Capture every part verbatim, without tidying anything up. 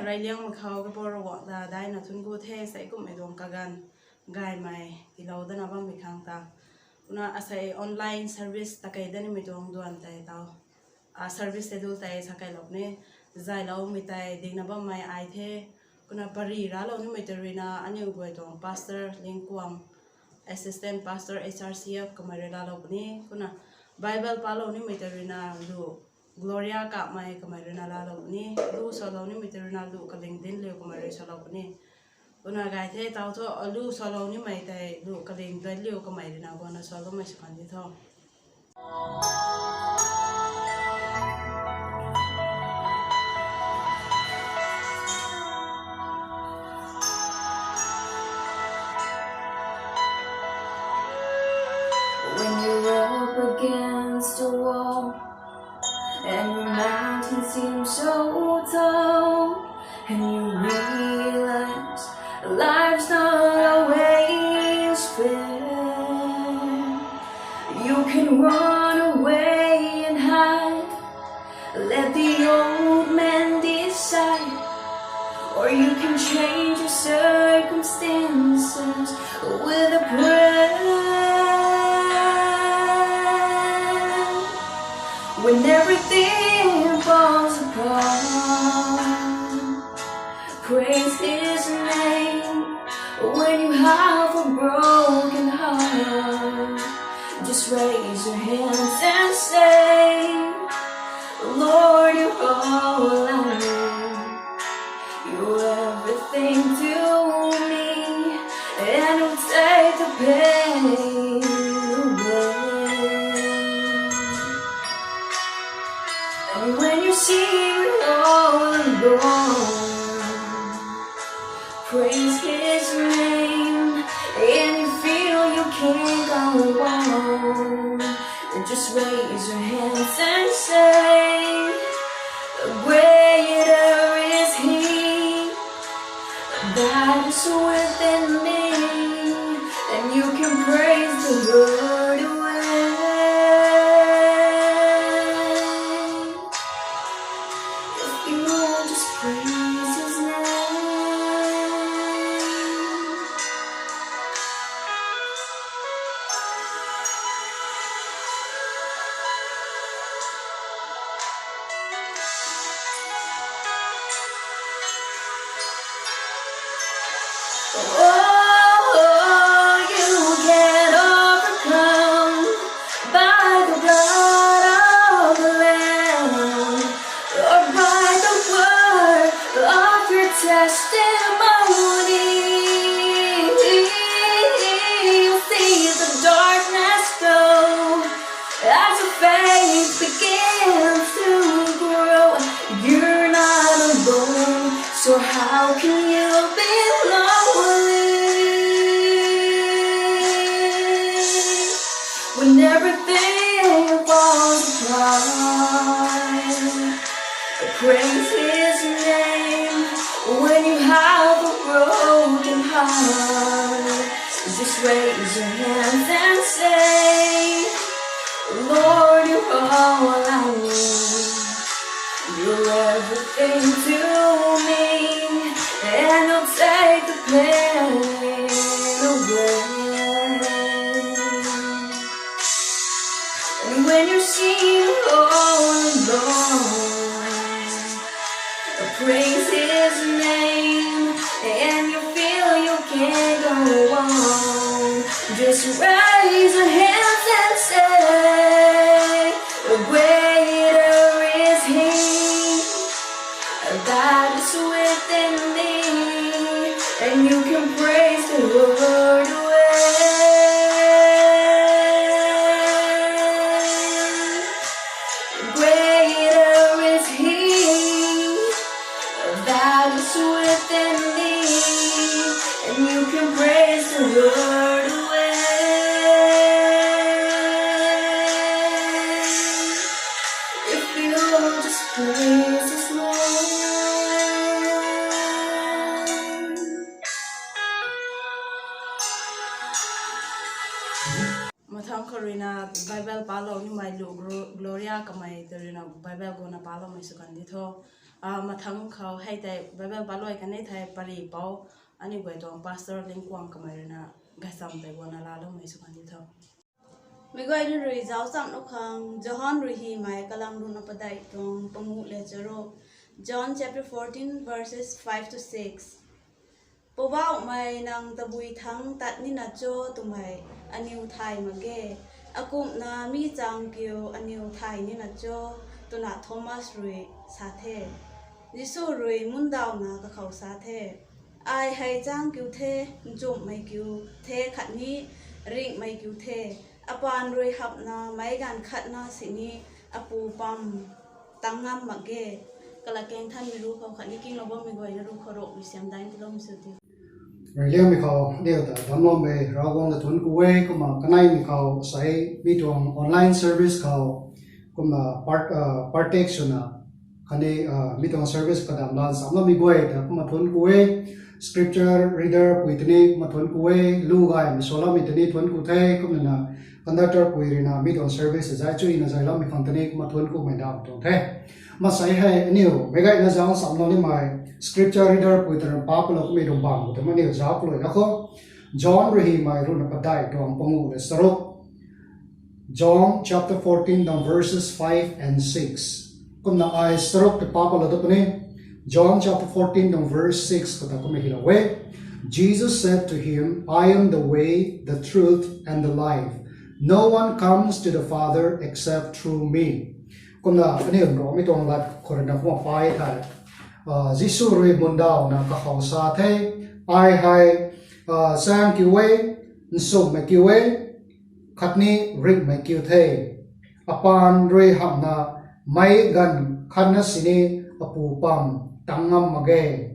Reyliangmei khou kapou Ravguangc ta daina thuanc ku the, asei kumhmei tuang kaganv gaymei tiilou dana bammei khang ta. Kumna asei online service takei danimei tuang duan tei tau, service schedule tei sa kailou ni, zayloumei tei dingna bammei ai the. Kumna pary raclou nimei tei ruina aniu guay tuang pastor Lingkuang, assistant pastor H R C F kamei rui laalou puni. Kumna Bible palou nimei tei ruina lu Gloria Kamei kamei ruina laalou puni. Lu salou nimei tei ruina lu kaling dinliu kamei rui salou puni. Kumna gay the tau thu, lu salou nimei tei lu kaling dinliu kamei ruina guangna saloumei sw kan di tho. When you're up against a wall and your mountain seems so tall, and you realize life's not always fair, you can run away and hide. Let the old man decide, or you can change your circumstances with a prayer. When everything falls apart, praise his name. When you have a broken heart, just raise your hands and say, Lord, you're all I need. You're everything to me, and you'll take the pain away. And when you seem all alone, praise his name. And you feel you can't go on, just raise your hands and say, Greater is he that is within me, and you can praise the Lord away. If you just praise his name. Oh, you can overcome by the blood of the Lamb, or by the word of your testimony. You'll see the darkness go as your faith begins to grow. You're not alone, so how can you be lonely? When everything falls apart, praise his name. When you have a broken heart, just raise your hands and say, Lord, you're all I need. You're everything to me, and you'll take the pain away. And when you seem all alone, praise his name, and you feel you can't go on, just raise your hands and say, Greater is he that is within me, and you can praise the Lord away. Greater is he that is within me, and you can praise the Lord away. If you just praise his name. Mathang khou ruina Bible palou nimei lu Glo-, Gloria kamei tei ruina Bible guangna paloumei sw kan di tho. Mathang khou hei tei Bible paluai kanei thei pari pou, aniu guay tuang pastor Lingkuang kamei ruina gaychamv tei guangna laaloumei sw kan di tho. Meic guay rui zauc cham nu khang Johan rui hymei kalam ruhna padeih tuang panguh le charuk. John chapter fourteen, verses five to six. Poubauhmei, nang tabui thangc tat nina cho twmei aniw thay mak ge. Akumhna mi chang kiu aniw thay nina cho, twna Thomas rui sa the. Jisu rui mundawna kakhou sa the, Ai hei chang kiu the, nchumhmei kiu the khatni ringhmei kiu the. Apaan rui hamhna meic ganv khatna sini apu pam tang ngam mak ge. Kala kengthanmei ruc khou khatni kinglou bammei guayna ruc khou Ravguangc rui siamdaihna tiiloumei sw diu. Reyliangmei khou aniu ta damcloumei Ravguangc ta thuanc ku e. Kumna kaneimei khou sei mi tuang online service khou kumna part, uh, partake swna khatni, uh, mi tuang service kadam lan samloumei guay ta kumna thuanc ku e. Scripture reader pui tini kumna thuanc ku e. Lu gaymei saloumei tini thuanc ku the. Kumna conductor pui ruina mi tuang service zai chuina zailoumei khang tini kumna thuanc kumei dam tuang the. Masei hei aniu meic gayna zauc samlou nimei scripture reader pui ta rui pa palou kummei tuang bam khou ta aniu zauc kalui na khou. John rui hymei ruhna padeih tuang panguh le charuk. John chapter fourteen, down verses five and six. Kumna ai charuk ta pa palou ta puni. John chapter fourteen, down verse six khou ta kumna hylou e. Jesus said to him, I am the way, the truth, and the life. No one comes to the Father except through me. Kumna aniu Ravguangc mi tuang lat khou ruina kumna pai thei, uh, Jisu rui mundawna kakhou sa the, Ai hei, uh, chang kiu e, nchumhmei kiu e, khatni ringhmei kiu the. Apaan rui hamhna meic ganv khatna sini apu pam tang ngam mak ge.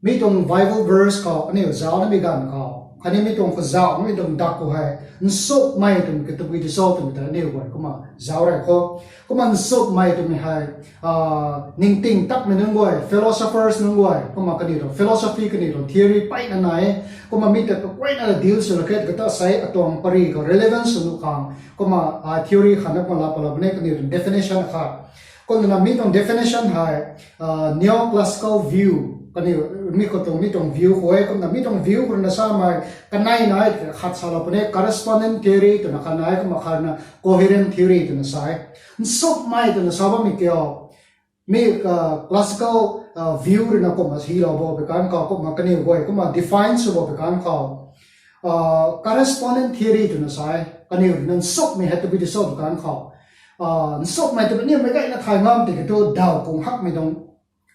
Mi tuang Bible verse khou aniu zauc namei ganv khou khatni mi tuang kazauh namei tuang dak khou hei nchumhmei twmei ki tabui di cho twmei ta aniu guay kumna zauc rey khou. Kumna nchumhmei twmei hei, uh, ningting takmei nunc guay, philosophers nunc guay, kumna kaniw tuang philosophy, kaniw tuang theory peyna nai e. Kumna mi ta kaguayna deal sw la khe kata sei atuang pari khou relevance sw nuh khang kumna, uh, theory khatna kumna la palou puni, kaniw tuang definition akhat. Kumna mi tuang definition hei, uh, neoclassical view, kaniw mi khou tuang mi tuang view khou e. Kumna mi tuang view khou ruina samei kanei nai khat salou puni, correspondent theory twna khat nai, kumna khat ruina coherent theory twna sa e. Nchumhmei twna sa bammei kiu, mi, uh, classical, uh, view ruina kumna hylou bo pi kan khou, kumna kaniw guay kumna define sw bo pi kan khou, uh, correspondent theory twna sa e. Kaniw ruina nchumhmei hei tabui di cho pi kan khou, uh, nchumhmei twmei aniu meic gayna thay ngam tiki thu daw kung hakmei tuang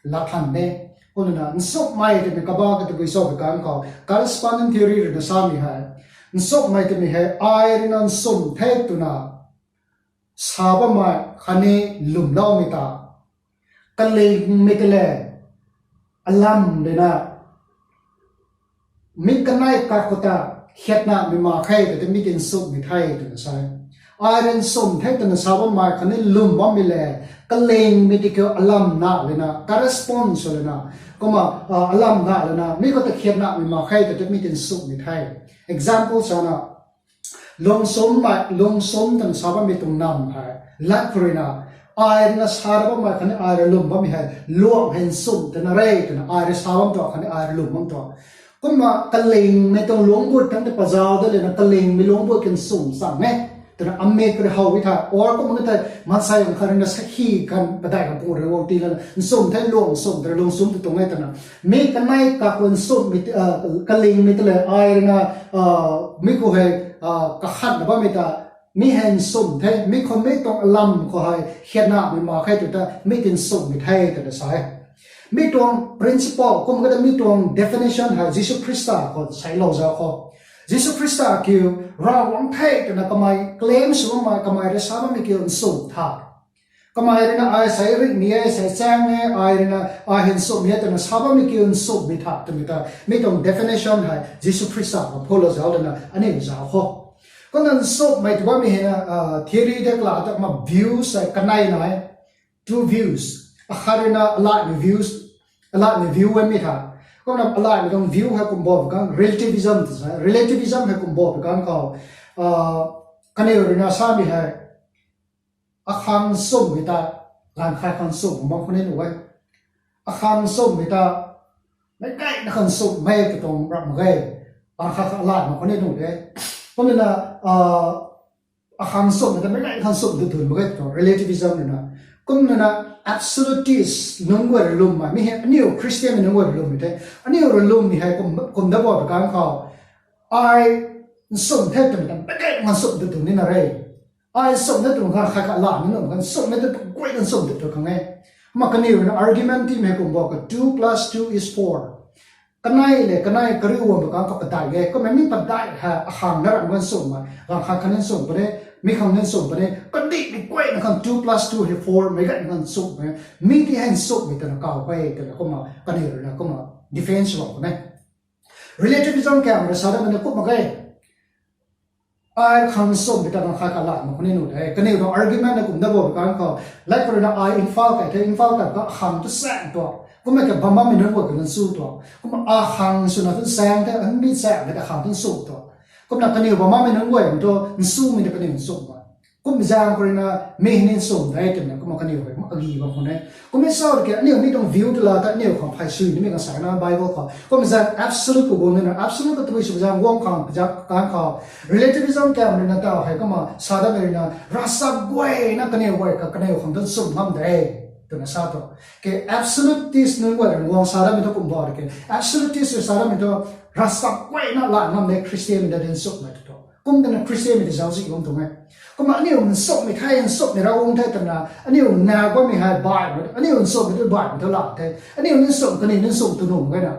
lat than e. Kumna nchumhmei twmei kaba ka tabui cho pi kan khou correspondent theory ruina samei hei, nchumhmei twmei hei ai ruina nchumh the twna sa bammei khatni lwmloumei ta kalingmei ta le alam lena mi kanei kak khou ta khiatnamei mak khe ta tei mi tin nchumhmei the twna sa e. Ai rui nchumh the twna sa bammei khatni lwm bammei le kalingmei tei kiu alam na lena, correspond sw lena, kumna, uh, alam na lena mi khou ta khiatnamei mak khe ta tei mi tin nchumhmei the. Example sana, lungsummei, lungchumh twna sa bammei tuang nam hei lat khou ruina ai ruina sa ra bammei khatni ai rui lwm bammei hei luang hei nchumh twna re twna ai rui sa bam tuang khatni ai rui lwm bam tuang. Kumna kalingmei tuang lungc gut tang tei pazauc dat lena kalingmei lungc gut kan nchumh chang e twna amik rui how e tha, or kumna tei maansei khat ruina sakhi kan padeih kan pung rui guang ti lana nchumh the, luang nchumh twna lungchumh ta tuang e twna. Mi kanei kak khou nchumhmei, uh, kalingmei ta le ai ruina, uh, mi khou hei, uh, kakhatna bammei ta mi hei nchumh the, mi khou mi tuang alam khou hei khiatnamei mak khe tw ta mi tin nchumhmei the twna sa e. Mi tuang principle kumna kata mi tuang definition hei Jisu Khrista khou seilou zauc khou. Jisu Khrista kiu Ravguangc the twna kamei claim sw bammei, kamei rui sa bammei kiu nchumh tha. Kamei ruina ai sei ringhmei e, sei chaeng e, ai ruina ai hei nchumhmei e twna sa bammei kiu nchumhmei tha twmei ta mi tuang definition hei Jisu Khrista khou phullou zauc lana aniu zauc khou. Kumna nchumhmei tw bammei hei na, uh, theory de kala ta kumna views hei kanei nai, two views. Akhat ruina alaimei views, alaimei view e mi tha. Kumna alaimei tuang view hei kum bo pi kan relativism ta sa, relativism hei kum bo pi kan khou, uh, kaniw ruina samei hei akhang nchumhmei ta ganv khat khang nchumh mak khou ni nuh e. Akhang nchumhmei ta meic gayna khang nchumhmei katuang ram mak ge. Akhang kha lat mak khou ni nuh de. Kumna, akhang nchumhmei ta meic gayna khang nchumh dut dun mak ge tuang relativism ruina. Kumna, absolutist nunc guay rui lwmmei, mi hei aniu Christianmei nunc guay rui lwmmei the. Aniu rui lwmmei hei kum, kum dat bo pui kan khou, ai nchumh the twmei ta meic gayna khang nchumh dut dun nina re. Ai nchumh the twmei khang khat khat lat ni nuh mak ge, nchumhmei ta guayna nchumh dut dun khang e. Kumna kaniw ruina argument timei kum bo ka two plus two is four. Kanei le kanei kariu guang pui kan khou padeih e. Kumna mi padeih hei akhang na ram khang nchumhmei, ganv khat khang ni nchumh puni, mi khang ni nchumh puni, kandihmei guayna khang two plus two hei four meic gayna khang nchumh puni. Mi ti hei nchumhmei twna kaw e twna kumna kaniw ruina kumna defense bam puni. Relativism kammei rui sa datmei na kum mak ge. Ai khang nchumhmei ta ganv khat khat lat mak khou ni nuh de. Kaniw tuang argument na kum dat bo pui kan khou, like khou ruina ai Imphal kai the, Imphal kai kha akhang tu chaeng tuang. Kumna ka bam bammei nunc guay ka nchumh tuang. Kumna akhang swna tu chaeng the, mi chaeng the akhang tu nchumh tuang. Kumna kaniw bam bammei nunc guay tu nchumhmei ta kaniw nchumh mak. Kum zaeng khou ruina mi ni nchumh de twna kumna kaniw hei mak agi bam khou ne. Kumna sa ki aniu mi tuang view tu la ta aniu khang phay sui nimei kan sa na Bible khou. Kum zaeng absolute khou guang nina, absolute khou tabui sw zaeng guang khang, zaeng kan khou. Relativism kammei ruina taw hei kumna sa datmei ruina, ravchap guayna kaniw guay kha kaniw khang tu nchumh ngam de twna sa tuang. Ke absolutist nunc guay rui guang sa datmei thu kum bo ke. Absolutist rui sa datmei thu, ravchap guayna lat ngam de Christianmei ta nchumhmei tu tuang. Kum twna Christianmei ta zauczih bam tuang e. Kumna aniu nchumhmei the, nchumhmei Ravguangc the twna aniu naw bammei hei baihmei, aniu nchumhmei tu baihmei thu lat the. Aniu ni nchumh, kaniw ni nchumh tu nuh mak ge na.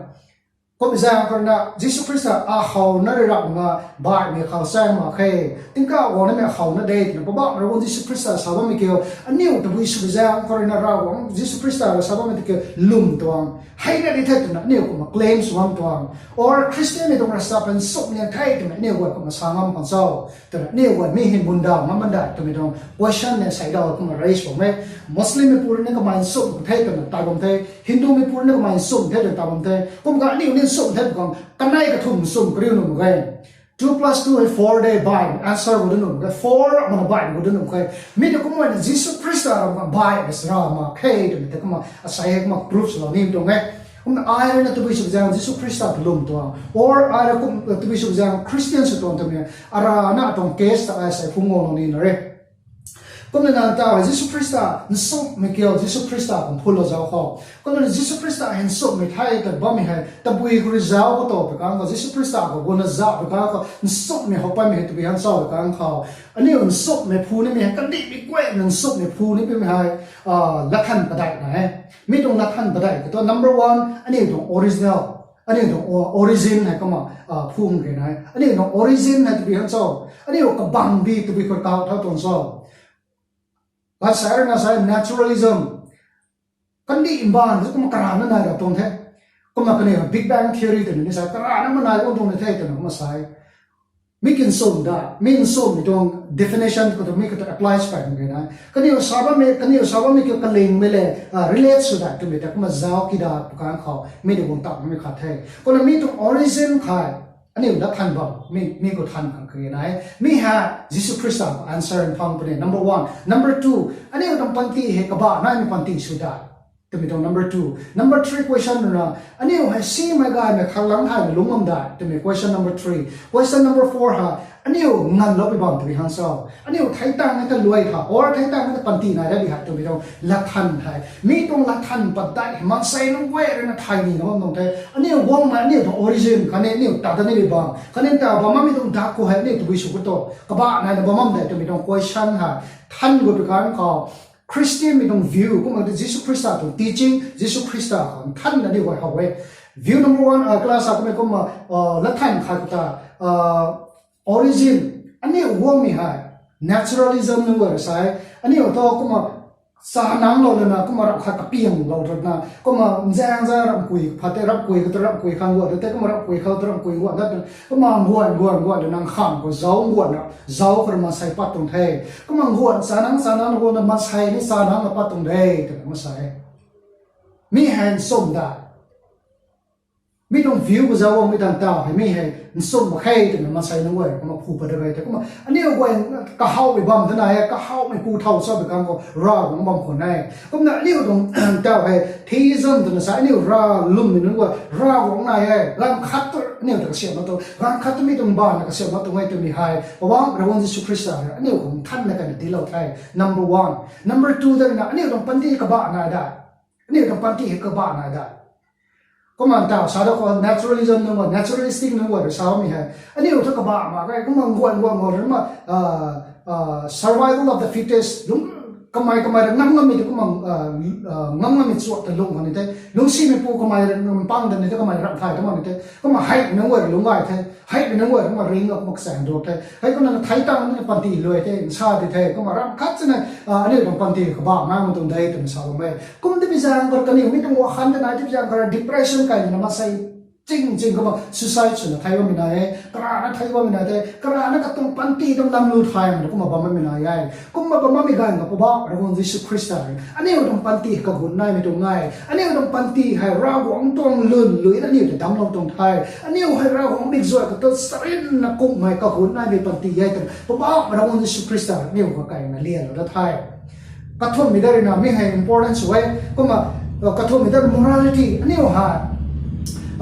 Kum zaeng khou ruina Jisu Khrista akhou na rui rap nga baihmei khou chaeng mak khe. Tingkauh guang nimei akhou na de twna Poubauhmei Ravguangc Jisu Khrista sa bammei kiu. Aniu tabui sw zaeng khou ruina Ravguangc Jisu Khrista rui sa bammei ta kiu lwm tuang. Hei na di the twna aniu kumna claim sw ngam tuang. Or Christianmei tuang ravchap nchumh liang the twmei aniu guay kumna sa ngam khang cho. Twna aniu guay mi hei mundaw ngam man dai twmei tuang question na sei daw kumna raise bam e. Muslimmei pu rui ni kamei nchumh the twna ta bam the. Hindumei pu rui ni kamei nchumh the twna ta bam the. Kum kha aniu ni nchumh the pu khang kanei kathumh nchumh kariu nuh mak ge. Two plus two hei four de baihmei answer khou da nuh mak ge. Four mana baihmei khou da nuh mak ge. Mi ta kumna Jisu Khrista ram khang baihmei sara mak khe twmei ta kumna asei hei kumna proof swlou ni tuang e. Kumna ai ruina tabui sw zaeng Jisu Khrista ta lwm tuang. Or ai rui kum, tabui sw zaeng Christian sw tuang twmei. Arana atuang case ta ai sei phungc guanglou nina re. Kumna na taw hei Jisu Khrista nchumhmei kiu Jisu Khrista khang phulou zauc khou. Kumna Jisu Khrista hei nchumhmei the ta bammei hei tabui khou rui zauc khou tow pui kan khou Jisu Khrista khou guangna zauc pui kan khou nchumhmei how patmei hei tabui han chau pui kan khou. Aniu nchumhmei phu nimei hei kandihmei guayna nchumhmei phu ni pimei hei, lathan padeih na e. Mi tuang lathan padeih khou tu number one, aniu tuang original. Aniu tuang o-, origin hei kumna, phung khe na e. Aniu tuang origin hei tabui han cho. Aniu kabangbi tabui khou kau thau tuang cho. Gaanvsaekc rui na sa e naturalism. Kandih mbaanv tu kumna karana nai rap tuang the. Kumna kaniw Big Bang Theory twna ni sa e, karana ma nai bam tuang ni the twna kumna sa e. Mi ki nchumh da, mi nchumhmei tuang definition khou tu mi khou tu apply sw kai khang khe na. Kaniw sa bammei, kaniw sa bammei kiu kalingmei le, relate sw da twmei ta kumna zauc ki da pui kan khou mi ta guang tawmei khat the. Kumna mi tuang origin khe, aniu lathan bam, mi, mi khou than khang khe na e. Mi hei Jisu Khrista khou answer phang puni. Number one. Number two, aniu tuang panty hei kabah naimei panty sw da twmei tuang number two. Number three question ruina, aniu hei simei gaymei khaklang thaymei lungc ngam da twmei question number three. Question number four hei, aniu nganvloupui bam twmei han cho. Aniu thei tangmei ta luai tha, or thei tangmei ta panty nai da di hei twmei tuang lathan hei. Mi tuang lathan padeih hei maansei nunc guay ruina thay nina bam tuang the. Aniu guangmei, aniu tuang origin khatni aniu ta da nimei bam, khatni ta bam bammei tuang dak khou hei aniu tabui sw khou tu kabah naina bam bam de twmei tuang question hei than gut pui kan khou, Christianmei tuang view kumna Jisu Khrista tuang teaching, Jisu Khrista khang thanna ni guay how e. View number one, class a kumna kumna, lathan khat khou ta, origin, aniu guangmei hei naturalism nunc guay rui sa e. Aniu thu kumna chanangclou lana kumna ramh khat kapianglou rana kumna nzaeng zaeng ramhpui phat tei ramhpui khou tu ramhpui khang guan tei kumna ramhpui khou tu ramhpui guan dat kumna guan guan guan lana nkham khou zauc guan ra zauc khou rui maansei pat tuang the. Kumna guan chanang chanang guan na maansei ni chanang na pat tuang de twna kumna sa e. Mi hei nchumh da. Mi tuang view khou zauc guangmei tan tau hei mi hei nchumh mak khe twna maansei nunc guay kumna phu pat da gay the. Kumna aniu guay kahawmei bam twna e, kahawmeipu thow sa bi kang khou Ravguangc bam khwan e. Kumna aniu tuang tau hei theism twna sa aniu rav lwmmei nunc guay Ravguangc nai e, ganv khat tu aniu ta kasiamh mak tuang, ganv khat tu mi tuang baan na kasiamh mak tuang e twmei hei Poubauhmei Ravguangc Jisu Khrista hei aniu khang thanna kani dinclou the. Number one. Number two da ruina aniu tuang panty kabah nai da. Aniu tuang panty hei kabah nai da. Kumna tau sa da khou naturalism nunc guay, naturalistic nunc guay rui samei hei aniu thu kabah mak ge, kumna guan guan guan rui ma survival of the fittest lung, kamei kamei rui ngam ngammei tu kumna ngam ngammei chuat ta lung khwan ni the. Lungcsimeipu kamei rui pang da ni the, kamei ramh thay ta mak ni the. Kumna hei nunc guay rui lungc gay the, hei nunc guay rui kumna ring kumna kachaeng duak the. Hei kumna thei tang ni panty luai the, nsa di the, kumna ramh khat chana aniu tuang panty kabah nai mak tuang de twna sa bam e. Kum ti bi zaeng khou kaniw mi tuang wakhan ta nai ti bi zaeng khou depression kai nina maansei ching ching kumna suicide swna thei bammei nai e, karana thei bammei nai the, karana katuang panty tuang lam lu thay mak kumna bam bammei nai e. Kumna bam bammei ganv khou Poubauhmei Ravguangc Jisu Khrista rui aniu tuang panty kagun naimei tuang e. Aniu tuang panty hei Ravguangc tuang lwn lui aniu ta damclou tuang the. Aniu hei Ravguangc mikzuat khou tu charynna kumhmei kagun naimei panty e twna Poubauhmei Ravguangc Jisu Khrista aniu khou kaina lianlou da the. Kathumhmei da ruina mi hei important sw e. Kumna kathumhmei da morality aniu hei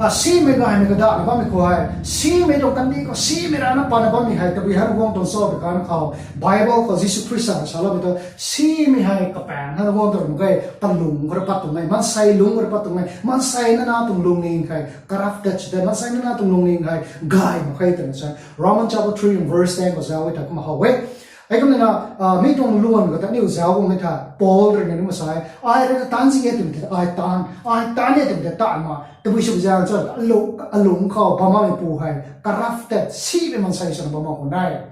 simei gaymei kadahna bammei khou hei, simei tuang kandih khou simei rana pana bammei hei tabui hei Ravguangc tuang cho bi kan khou Bible khou Jisu Khrista rui saloumei tu simei hei kapaeng hei Ravguangc tuang mak ge, kalung khou rui pat tuang e, maansei lungc khou rui pat tuang e, maansei nana tuang lungning hei corrupted sw the, maansei nana tuang lungning hei gay mak khe twna sa. Roman chapter three verse ten khou zauc e ta kumna how e. Hei kumna mi tuang luan khou ta aniu zauc guang e tha Paul ruina ni ma sa e, ai ruina taanc zi e twmei tei ai taanc, ai taanc e twmei tei taanc ma, tabui sw zaeng cho alung khou bam makmeipu hei corrupted simei maansei swna bam mak khwan e.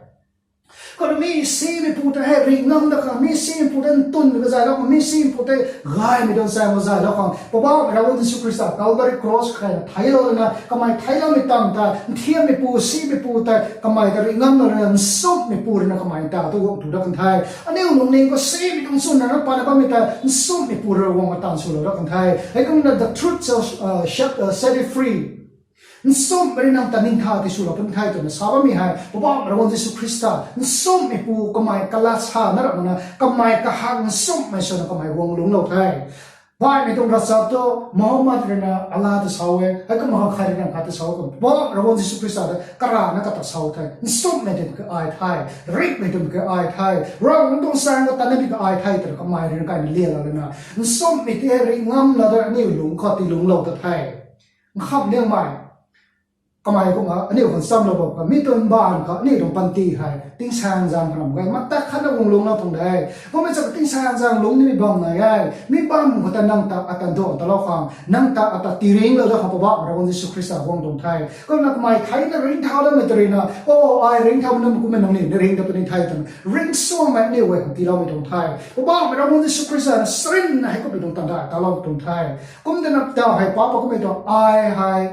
Kumna mi simeipu ta hei ringh ngam da khang, mi simeipu ta ntwn kazaylou khang, mi simeipu tei gaymei tuang chaeng kazaylou khang Poubauhmei Ravguangc Jisu Khrista Calvary cross khou na theiclou lana kamei theicloumei tang ta nthiammeipu simeipu tei kamei ta ringh ngam da lana nchumhmeipu ruina kamei ta tu guang tu dat kan the. Aniu lungning khou simei tuang chwn rana pana bammei ta nchumhmeipu rui guang taanv swlou dat kan the. Hei kumna the truth shall set you free. Nchumhmei rui nang ta ningtha tiswlou puni the twna sa bammei hei Poubauhmei Ravguangc Jisu Khrista nchumhmeipu kamei kalat sa na ram na kamei kahak nchumhmei swna kamei guang lungclou the. Baihmei tuang ravchap tu Muhammad ruina Allah ta sa e, hei kumna khat ruina khat ta sa e, kumna Poubauhmei Ravguangc Jisu Khrista ta karana kata sa the, nchumhmei twmei ka ai the, ringhmei twmei ka ai the, Ravguangc tuang chaeng kata na bi ka ai the twna kamei ruina kaina lianlou lana nchumhmei tei ringh ngam la da aniu lungc khou ti lungclou ta the. Nkham niangmei kamei kumna aniu khang nchamlou bam khou mi tuang baan khou aniu tuang panty hei tingsaengzaeng khou ram gay matak khatna guang lungclou tuang de. Kummei cha tingsaengzaeng lungc nimei bam nai e. Mi bam khou ta nang ta ata duan talou khang, nang ta ata tiringlou da khang Poubauhmei Ravguangc Jisu Khrista guang tuang the. Kumna kamei theina ringcthau datmei ta ruina, o, ai ringcthau na kummei nangniw ni ringc dat puni the twna ringcsuangmei aniu guay khang tiiloumei tuang the. Poubauhmei Ravguangc Jisu Khrista na charynna hei kummei tuang tandai talou tuang the. Kum tana tau hei papa kummei tuang ai hei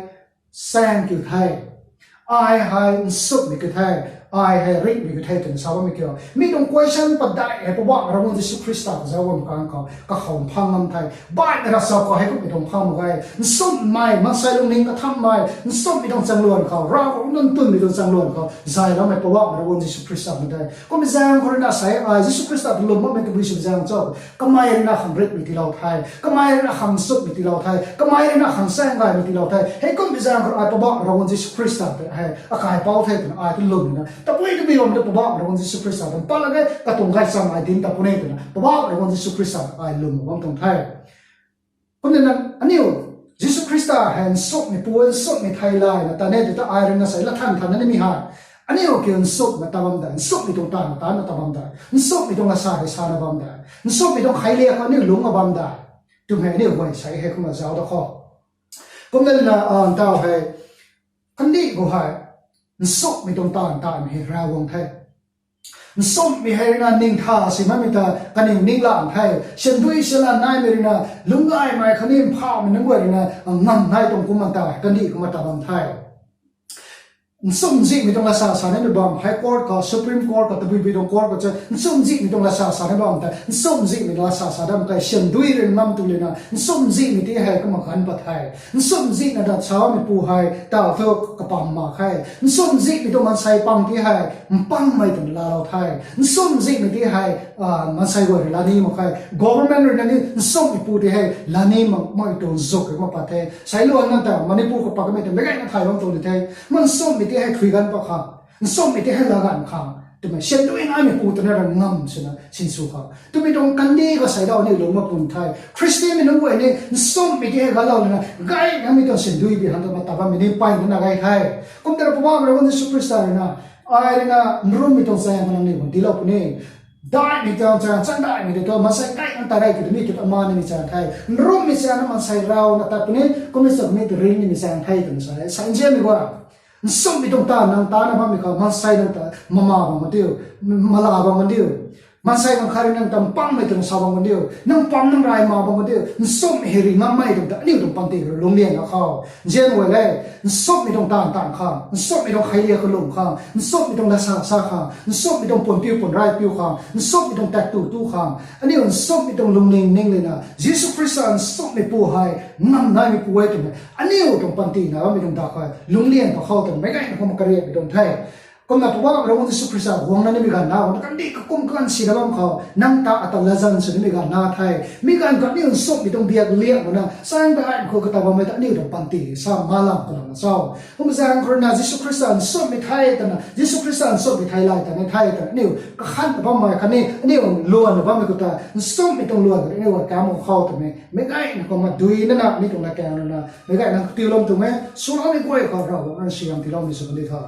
saeng kiu the, ai hei nchumhmei kiu the, ai hei ringhmei kiu the twna sa bammei kiu. Mi tuang question padeih hei Poubauhmei Ravguangc Jisu Khrista khou zauc bam kang khou kakhou mphang ngam the. Baihmei ravchap khou hei kummei tuang mphang mak ge. Nchumhmei, maansei lungning kathammei nchumhmei tuang chaengluan khou, Ravguangc nunc twmei tuang chaengluan khou zayloumei Poubauhmei Ravguangc Jisu Khrista mak de. Kummei zaeng khou ruina sei ai Jisu Khrista ta lwm bammei tabui sw zaeng cho, kamei ruina khang ringhmei tiilou the, kamei ruina khang nchumhmei tiilou the, kamei ruina khang saeng gaymei tiilou the. Hei kummei zaeng khou ai Poubauhmei Ravguangc Jisu Khrista ta hei akaipouc the twna ai ta lwm na tabui tabui bam ta Poubauhmei Ravguangc Jisu Khrista ta pat la ge, katuang gaychamv ai dinc ta puni twna Poubauhmei Ravguangc Jisu Khrista ta ai lwm bam tuang the. Kumna aniu Jisu Khrista hei nchumhmeipu, nchumhmei theilayna ta ne tw ta ai ruina sei lathan thanna nimei hei aniu kiu nchumhmei ta bam de, nchumhmei tuang taanv taanna ta bam de, nchumhmei tuang asa hei sana bam de, nchumhmei tuang kheiliak khou aniu lungc a bam de twmei aniu guay sei hei kumna zauc da khou. Kumna na ntau hei kandih khou hei nchumhmei tuang taanv taanmei hei Ravguangc the. Nchumhmei hei ruina ningtha si makmei ta kaniw ninglang the. Sandui sala naimei ruina lungcgaymei khatni mphawmei nunc guay ruina ngam nai tuang kumna ta kandih kumna ta bam the. Nchumhzihmei tuang lasa sa ni bam, High Court khou, Supreme Court khou, tabui bui tuang court khou chu nchumhzihmei tuang lasa sa ni bam tei, nchumhzihmei tuang lasa sa dam khe, siandui rui ngam tu lena nchumhzihmei ti hei kumna ganv pat the. Nchumhzihna dat sameipu hei taw thu kapam mak khe. Nchumhzihmei tuang maansei pang ti hei mpangmei twna laalou the. Nchumhzihmei ti hei maansei guay rui lani mak khe. Government rui na ni nchumhmeipu ti hei lani makmei tuang zuk kumna pat the. Seiluan nang ta Manipur khou pat kamei ta meic gayna thay bam tuang ni the. Nchumhmei ti hei thui ganv pat khang, nchumhmei ti hei laa ganv khang twmei siandui naimeipu twna ra ngam swna sinsw khang twmei tuang kandih khou seidau ni lung mak pun the. Khristianmei nunc guay ni nchumhmei ti hei galou lana gay namei tuang siandui bi han twna ta bammei ni peyna na gay the. Kum tei ra Poubauhmei Ravguangc Jisu Khrista rui na, ai rui na nrummei tuang chaeng khou nangniw khang tiilou puni. Daihmei tuang chaeng, changdaihmei tei thu maansei kai nang ta rey tw twmei tut ama nimei chaeng the. Nrummei chaeng na maansei rauna tat puni, kumna sa mi tei ring nimei chaeng the twna sa e. Sa nzianmei guay, nchumhmei tuang taanv nang tana bammei khou maansei nang ta mama bam kan diu, mala bam kan diu. Maansei nang khat rui nang ta mpangmei twna sa bam kan diu, nang pam nang rey ma bam kan diu. Nchumhmei hei ri ngammei tuang ta aniu tuang panty rui lungclianna khou nzian guay le. Nchumhmei tuang taanv taanv khang, nchumhmei tuang kheiliak kalum khang, nchumhmei tuang lasa sa khang, nchumhmei tuang pumpiu pumrey piu khang, nchumhmei tuang tat tu tu khang, aniu nchumhmei tuang lungning ning lena Jisu Khrista nchumhmeipu hei ngam naimeipu e twmei aniu tuang panty na bammei tuang dak khou lungclian pa khou twmei meic gayna kumna kariakmei tuang the. Kumna Poubauhmei Ravguangc Jisu Khrista guangna nimei ganv na, guangna kandih kakum kan sina bam khou nang ta ata latzan sw nimei ganv na the. Mi ganv khou aniu nchumhmei tuang biak liak mana changdaihmei khou kata bammei ta aniu tuang panty sa malam kalam na cho. Kum zaeng khou rui na Jisu Khrista nchumhmei the twna, Jisu Khrista nchumhmei the lay ta ni the twna aniu kakhan ta bammei khatni aniu luanna bammei khou ta nchumhmei tuang luan khou aniu kam khou twmei meic gayna kumna dui nana mi tuang na kaeng rui na meic gayna katiulou twmei swloumei guay khou Ravguangc rui siam tiiloumei sw kan di tho.